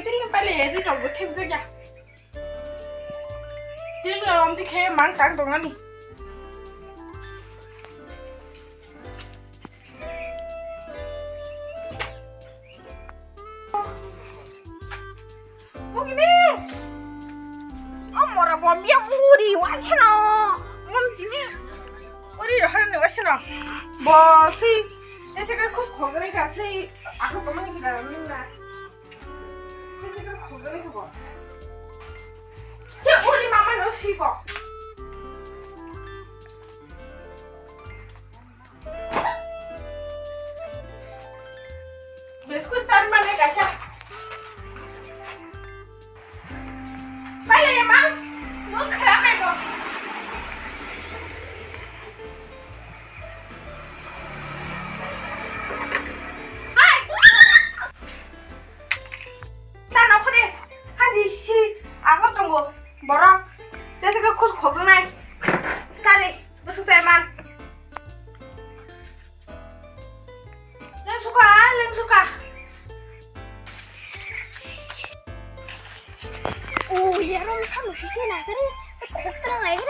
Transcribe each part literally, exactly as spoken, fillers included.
Tini pale ya di tong bo thim tong ya. Tini pale om di khe mang tang tong ani. Bugini. Amora bombiya uri waisano. Mon tini. Uri rohani waisano. Bo si. Ese ka khus khogre ka si. Aku pamani kita nuna. Ese ka khogre ka bo. Si uri mama no si ko. Biscuit chan mane kaisa. Bai le mang. Nuk khara kai ko. Ai. Ta nokhore. Haji si. Agor tongo. Borok. Tese ke khus khojnai. Sari. Biscuit chan man. Lengsuka, lengsuka. Oh, ya, rong sama sisi na kari. Kok terang aja.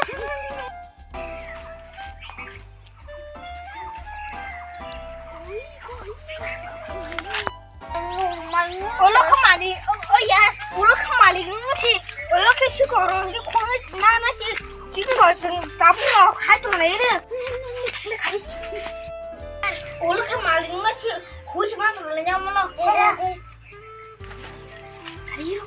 Olo khe malik, o, o ya, olo khe malik nung si, olo khe si korong si khoroi na na si, si ko sing tapu no khai to le re. Olo khe malik nung si, hui si ma to le nya mo no. Ayo.